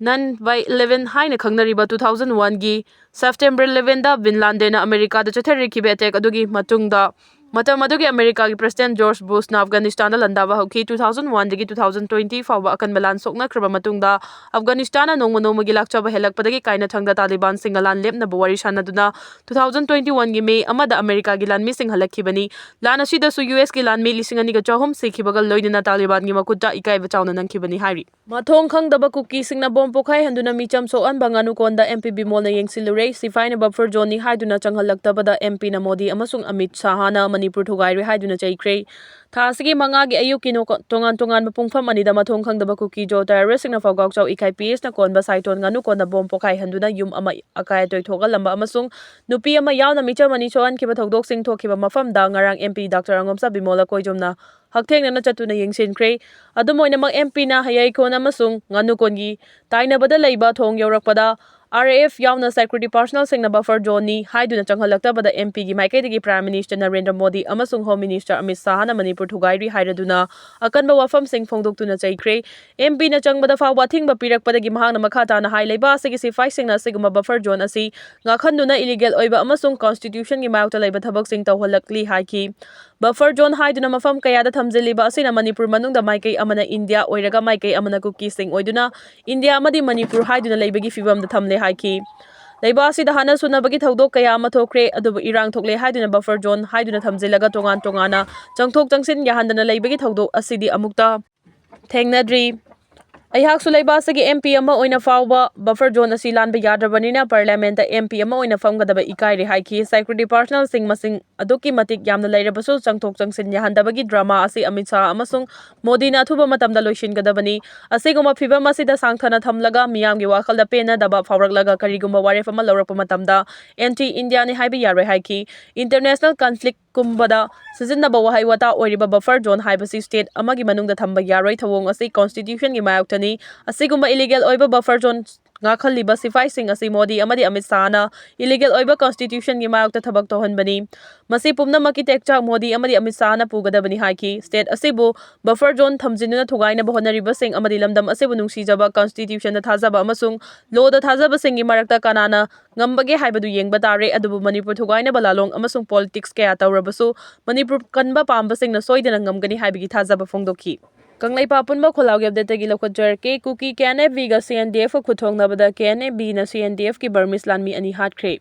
ꯅꯥꯏꯟ ꯕꯥꯏ ꯏꯂꯦꯚꯦꯟ ꯍꯥꯏꯅ ꯈꯪꯅꯔꯤꯕ ꯇꯨ ꯊꯥꯎꯖꯟ ꯋꯥꯟꯒꯤ ꯁꯦꯞꯇꯦꯝꯕꯔ ꯏꯂꯦꯚꯦꯟꯗ ꯕꯤꯟ ꯂꯥꯗꯦꯟꯅ ꯑꯃꯦꯔꯤꯀꯥꯗ ꯆꯠꯊꯔꯤꯈꯤꯕ ꯑꯦꯇꯦꯛ ꯑꯗꯨꯒꯤ ꯃꯇꯨꯡꯗ ꯃꯇꯝ ꯑꯗꯨꯒꯤ ꯑꯃꯦꯔꯤꯀꯥꯒꯤ ꯄ꯭ꯔꯦꯁꯤꯗꯦꯟ ꯖꯣꯔꯖ ꯕꯨꯁꯅ ꯑꯐꯒꯥꯅꯤꯁꯇꯥꯟꯗ ꯂꯥꯟꯗꯥꯕ ꯍꯧꯈꯤ꯫ ꯇꯨ ꯊꯥꯎꯖꯟ ꯋꯥꯟꯗꯒꯤ ꯇꯨ ꯊꯥꯎꯖꯟ ꯇ꯭ꯋꯦꯟꯇꯤ ꯐꯥꯎꯕ ꯑꯀꯟꯕ ꯂꯥꯟ ꯁꯣꯛꯅꯈ꯭ꯔꯕ ꯃꯇꯨꯡꯗ ꯑꯐꯒꯥꯅꯤꯁꯇꯥꯟꯅ ꯅꯣꯡꯃ ꯅꯣꯡꯃꯒꯤ ꯂꯥꯛꯆꯕ ꯍꯦꯜꯂꯛꯄꯗꯒꯤ ꯀꯥꯏꯅꯊꯪꯗ ꯇꯥꯂꯤꯕꯥꯟꯁꯤꯡꯒ ꯂꯥꯟ ꯂꯦꯞꯅꯕ ꯋꯥꯔꯤ ꯁꯥꯟꯅꯗꯨꯅ ꯇꯨ ꯊꯥꯎꯖꯟ ꯇ꯭ꯋꯦꯟꯇꯤ ꯋꯥꯟꯒꯤ ꯃꯦ ꯑꯃꯗ ꯑꯃꯦꯔꯤꯀꯥꯒꯤ ꯂꯥꯟꯃꯤꯁꯤꯡ ꯍꯜꯂꯛꯈꯤꯕꯅꯤ꯫ ꯂꯥꯟ ꯑꯁꯤꯗꯁꯨ ꯌꯨ ꯑꯦꯁꯀꯤ ꯂꯥꯟꯃꯤ ꯂꯤꯁꯤꯡ ꯑꯅꯤꯒ ꯆꯍꯨꯝ ꯁꯤꯈꯤꯕꯒ ꯂꯣꯏꯅꯅ ꯇꯥꯂꯤꯕꯥꯟꯒꯤ ꯃꯈꯨꯠꯇ ꯏꯀꯥꯏꯕ ꯆꯥꯎꯅ ꯅꯪꯈꯤꯕꯅꯤ ꯍꯥꯏꯔꯤ꯫ ꯃꯊꯣꯡ ꯈꯪꯗꯕ ꯀꯨꯀꯤꯁꯤꯡꯅ ꯕꯣꯝ ꯄꯣꯈꯥꯏꯍꯟꯗꯨꯅ ꯃꯤꯆꯝ ꯁꯣꯛꯍꯟꯕ ꯉꯥꯅꯨꯀꯣꯟꯗ ꯑꯦꯝ ꯄꯤ ꯕꯤꯃꯣꯜꯅ ꯌꯦꯡꯁꯤꯜꯂꯨꯔꯦ꯫ ꯁꯤꯐꯥꯏꯅ ꯕꯐꯔ ꯖꯣꯟꯅꯤ ꯍꯥꯏꯗꯨꯅ ꯆꯪꯍꯜꯂꯛꯇꯕꯗ ꯑꯦꯝ ꯄꯤꯅ ꯃꯣꯗꯤ ꯑꯃꯁꯨꯡ ꯑꯃꯤꯠ ꯁꯥꯍꯅ ꯃꯅꯤꯄꯨꯔ ꯊꯨꯒꯥꯏꯔꯦ ꯍꯥꯏꯗꯨꯅ ꯆꯩꯈ꯭ꯔꯦ꯫ ꯊꯥ ꯑꯁꯤꯒꯤ ꯃꯉꯥꯒꯤ ꯑꯌꯨꯛꯀꯤ ꯅꯣ-, ꯇꯣꯉꯥꯟ ꯇꯣꯉꯥꯟꯕ ꯄꯨꯡꯐꯝ ꯑꯅꯤꯗ ꯃꯊꯣꯡ ꯈꯪꯗꯕ ꯀꯨꯀꯤ ꯖꯣ ꯇꯦꯔꯣꯔꯤꯁꯁꯤꯡꯅ ꯐꯧꯒꯥꯎꯆꯥꯎ ꯏꯀꯥꯏ ꯄꯤ ꯑꯦꯁꯅ ꯀꯣꯟꯕ ꯁꯥꯏꯇꯣꯟ ꯉꯥꯅꯨꯀꯣꯟꯗ ꯕꯣꯝ ꯄꯣꯈꯥꯏꯍꯟꯗꯨꯅ ꯌꯨꯝ ꯑꯃ ꯑꯀꯥꯏ ꯑꯇꯣꯏ ꯊꯣꯛꯍꯜꯂꯝꯕ ꯑꯃꯁꯨꯡ ꯅꯨꯄꯤ ꯑꯃ ꯌꯥꯎꯅ ꯃꯤꯆꯝ ꯑꯅꯤ ꯁꯣꯛꯍꯟꯈꯤꯕ ꯊꯧꯗꯣꯛꯁꯤꯡ ꯊꯣꯛꯈꯤꯕ ꯃꯐꯝꯗ ꯉꯔꯥꯡ ꯑꯦꯝ ꯄꯤ ꯗꯥꯛꯇꯔ ꯑꯉꯣꯝꯆꯥ ꯕꯤꯃꯣꯜ ꯑꯀꯣꯏꯖꯣꯝꯅ ꯍꯛꯊꯦꯡꯅꯅ ꯆꯠꯇꯨꯅ ꯌꯦꯡꯁꯤꯟꯈ꯭ꯔꯦ꯫ ꯑꯗꯨꯝ ꯑꯣꯏꯅꯃꯛ, ꯑꯦꯝ ꯄꯤꯅ ꯍꯌꯥꯏꯀꯣꯟ ꯑꯃꯁꯨꯡ ꯉꯥꯅꯨꯀꯣꯟꯒꯤ ꯇꯥꯏꯅꯕꯗ ꯂꯩꯕ ꯊꯣꯡ ꯌꯧꯔꯛꯄꯗ ꯑꯥꯔ ꯑꯦ ꯑꯦꯐ ꯌꯥꯎꯅ ꯁꯦꯀ꯭ꯌꯨꯔꯤꯇꯤ ꯄꯥꯔꯁꯣꯅꯦꯜꯁꯤꯡꯅ ꯕꯐꯔ ꯖꯣꯟꯅꯤ ꯍꯥꯏꯗꯨꯅ ꯆꯪꯍꯜꯂꯛꯇꯕꯗ ꯑꯦꯝ ꯄꯤꯒꯤ ꯃꯥꯏꯀꯩꯗꯒꯤ ꯄ꯭ꯔꯥꯏꯝ ꯃꯤꯅꯤꯁꯇꯔ ꯅꯔꯦꯟꯗ꯭ꯔ ꯃꯣꯗꯤ ꯑꯃꯁꯨꯡ ꯍꯣꯝ ꯃꯤꯅꯤꯁꯇꯔ ꯑꯃꯤꯠ ꯁꯥꯍꯅ ꯃꯅꯤꯄꯨꯔ ꯊꯨꯒꯥꯏꯔꯤ ꯍꯥꯏꯔꯗꯨꯅ ꯑꯀꯟꯕ ꯋꯥꯐꯝꯁꯤꯡ ꯐꯣꯡꯗꯣꯛꯇꯨꯅ ꯆꯩꯈ꯭ꯔꯦ꯫ ꯑꯦꯝ ꯄꯤꯅ ꯆꯪꯕꯗ ꯐꯥꯎꯕ ꯑꯊꯤꯡꯕ ꯄꯤꯔꯛꯄꯗꯒꯤ ꯃꯍꯥꯛꯅ ꯃꯈꯥ ꯇꯥꯅ ꯍꯥꯏ, ꯂꯩꯕꯥꯛ ꯑꯁꯤꯒꯤ ꯁꯤꯐꯥꯏꯁꯤꯡꯅ ꯑꯁꯤꯒꯨꯝꯕ ꯕꯐꯔ ꯖꯣꯟ ꯑꯁꯤ ꯉꯥꯛꯍꯟꯗꯨꯅ ꯏꯂꯤꯒꯦꯜ ꯑꯣꯏꯕ ꯑꯃꯁꯨꯡ ꯀꯣꯟꯁꯇꯤꯇ꯭ꯌꯨꯁꯟꯒꯤ ꯃꯥꯌꯣꯛꯇ ꯂꯩꯕ ꯊꯕꯛꯁꯤꯡ ꯇꯧꯍꯜꯂꯛꯂꯤ ꯍꯥꯏꯈꯤ꯫ ꯕꯐꯔ ꯖꯣꯟ ꯍꯥꯏꯗꯨꯅ ꯃꯐꯝ ꯀꯌꯥꯗ ꯊꯝꯖꯤꯜꯂꯤꯕ ꯑꯁꯤꯅ ꯃꯅꯤꯄꯨꯔ ꯃꯅꯨꯡꯗ ꯃꯥꯏꯀꯩ ꯑꯃꯅ ꯏꯟꯗꯤꯌꯥ ꯑꯣꯏꯔꯒ ꯃꯥꯏꯀꯩ ꯑꯃꯅ ꯀꯨꯀꯤꯁꯤꯡ ꯑꯣꯏꯗꯨꯅ ꯏꯟꯗꯤꯌꯥ ꯑꯃꯗꯤ ꯃꯅꯤꯄꯨꯔ ꯍꯥꯏꯗꯨꯅ ꯂꯩꯕꯒꯤ ꯐꯤꯕꯝꯗ ꯊꯝꯂꯦ ꯍꯥꯏꯈꯤ꯫ ꯂꯩꯕꯥꯛ ꯑꯁꯤꯗ ꯍꯥꯠꯅ ꯁꯨꯅꯕꯒꯤ ꯊꯧꯗꯣꯛ ꯀꯌꯥ ꯑꯃ ꯊꯣꯛꯈ꯭ꯔꯦ, ꯑꯗꯨꯕꯨ ꯏꯔꯥꯡ ꯊꯣꯛꯂꯦ ꯍꯥꯏꯗꯨꯅ ꯕꯐꯔ ꯖꯣꯟ ꯍꯥꯏꯗꯨꯅ ꯊꯝꯖꯤꯜꯂꯒ ꯇꯣꯉꯥꯟ ꯇꯣꯉꯥꯟꯅ ꯆꯪꯊꯣꯛ ꯆꯪꯁꯤꯟ ꯌꯥꯍꯟꯗꯅ ꯂꯩꯕꯒꯤ ꯊꯧꯗꯣꯛ ꯑꯁꯤꯗꯤ ꯑꯃꯨꯛꯇ ꯊꯦꯡꯅꯗ꯭ꯔꯤ꯫ ꯑꯩꯍꯥꯛꯁꯨ ꯂꯩꯕꯥꯛ ꯑꯁꯤꯒꯤ M P ꯑꯃ ꯑꯣꯏꯅ ꯐꯥꯎꯕ buffer zone ꯑꯁꯤ ꯂꯥꯟꯕ ꯌꯥꯗ꯭ꯔꯕꯅꯤꯅ Parliament M P ꯑꯃ ꯑꯣꯏꯅ ꯐꯝꯒꯗꯕ ꯏꯀꯥꯏꯔꯦ ꯍꯥꯏꯈꯤ꯫ Security personnelꯁꯤꯡ ꯃꯁꯤꯡ ꯑꯗꯨꯛꯀꯤ ꯃꯇꯤꯛ ꯌꯥꯝꯅ ꯂꯩꯔꯕꯁꯨ ꯆꯪꯊꯣꯛ ꯆꯪꯁꯤꯟ ꯌꯥꯍꯟꯗꯕꯒꯤ drama ꯑꯁꯤ ꯑꯃꯤꯠ ꯁꯥꯍ ꯑꯃꯁꯨꯡ ꯃꯣꯗꯤꯅ ꯑꯊꯨꯕ ꯃꯇꯝꯗ ꯂꯣꯏꯁꯤꯟꯒꯗꯕꯅꯤ꯫ ꯑꯁꯤꯒꯨꯝꯕ ꯐꯤꯚꯝ ꯑꯁꯤꯗ ꯁꯥꯡꯊꯅ ꯊꯝꯂꯒ ꯃꯤꯌꯥꯝꯒꯤ ꯋꯥꯈꯜꯗ ꯄꯦꯟꯅꯗꯕ ꯐꯥꯎꯔꯛꯂꯒ ꯀꯔꯤꯒꯨꯝꯕ ꯋꯥꯔꯦꯞ ꯑꯃ ꯂꯧꯔꯛꯄ ꯃꯇꯝꯗ anti Indiaꯅꯤ ꯍꯥꯏꯕ ꯌꯥꯔꯣꯏ ꯍꯥꯏꯈꯤ꯫ International conflict ꯀꯨꯝꯕꯗ ꯁꯤꯖꯤꯟꯅꯕ ꯋꯥꯍꯩ ꯋꯥꯇꯥ ꯑꯣꯏꯔꯤꯕ buffer zone ꯍꯥꯏꯕꯁꯤ state ꯑꯃꯒꯤ ꯃꯅꯨꯡꯗ ꯊꯝꯕ ꯌꯥꯔꯣꯏ꯫ ꯊꯧꯑꯣꯡ ꯑꯁꯤ constitutionꯒꯤ ꯃꯥꯌꯣꯛꯇꯅꯤ꯫ ꯑꯁꯤꯒꯨꯝꯕ illegal ꯑꯣꯏꯕ buffer zone ꯉꯥꯛꯍꯜꯂꯤꯕ ꯁꯤꯐꯥꯏꯁꯤꯡ ꯑꯁꯤ ꯃꯣꯗꯤ ꯑꯃꯗꯤ ꯑꯃꯤꯠ ꯁꯥꯍꯅ illegal ꯑꯣꯏꯕ constitutionꯒꯤ ꯃꯥꯌꯣꯛꯇ ꯊꯕꯛ ꯇꯧꯍꯟꯕꯅꯤ꯫ ꯃꯁꯤ ꯄꯨꯝꯅꯃꯛꯀꯤ ꯇꯦꯛꯆꯥꯛ ꯃꯣꯗꯤ ꯑꯃꯗꯤ ꯑꯃꯤꯠ ꯁꯥꯍꯅ ꯄꯨꯒꯗꯕꯅꯤ ꯍꯥꯏꯈꯤ꯫ State ꯑꯁꯤꯕꯨ buffer zone ꯊꯝꯖꯤꯟꯗꯨꯅ ꯊꯨꯒꯥꯏꯅꯕ ꯍꯣꯠꯅꯔꯤꯕꯁꯤꯡ ꯑꯃꯗꯤ ꯂꯝꯗꯝ ꯑꯁꯤꯕꯨ ꯅꯨꯡꯁꯤꯖꯕ, constitutionꯗ ꯊꯥꯖꯕ ꯑꯃꯁꯨꯡ lawꯗ ꯊꯥꯖꯕꯁꯤꯡꯒꯤ ꯃꯔꯛꯇ ꯀꯅꯥꯅ ꯉꯝꯕꯒꯦ ꯍꯥꯏꯕꯗꯨ ꯌꯦꯡꯕ ꯇꯥꯔꯦ꯫ ꯑꯗꯨꯕꯨ ꯃꯅꯤꯄꯨꯔ ꯊꯨꯒꯥꯏꯅꯕ ꯂꯥꯂꯣꯡ ꯑꯃꯁꯨꯡ politics ꯀꯌꯥ ꯇꯧꯔꯕꯁꯨ ꯃꯅꯤꯄꯨꯔ ꯀꯟꯕ ꯄꯥꯝꯕꯁꯤꯡꯅ ꯁꯣꯏꯗꯅ ꯉꯝꯒꯅꯤ ꯍꯥꯏꯕꯒꯤ ꯊꯥꯖꯕ ꯐꯣꯡꯗꯣꯛꯈꯤ꯫ ꯀꯪꯂꯩꯄꯥꯛ ꯑꯄꯨꯟꯕ ꯈꯣꯜꯂꯥꯎꯒꯤ updateꯇꯒꯤ ꯂꯧꯈꯠꯆꯔꯛꯀꯦ꯫ ꯀꯨꯀꯤ KNFVꯒ CNDFꯀ ꯈꯨꯠꯊꯣꯛꯅꯕꯗ KNFVꯅ CNDFꯀꯤ Burmese ꯂꯥꯟꯃꯤ ꯑꯅꯤ ꯍꯥꯠꯈ꯭ꯔꯦ꯫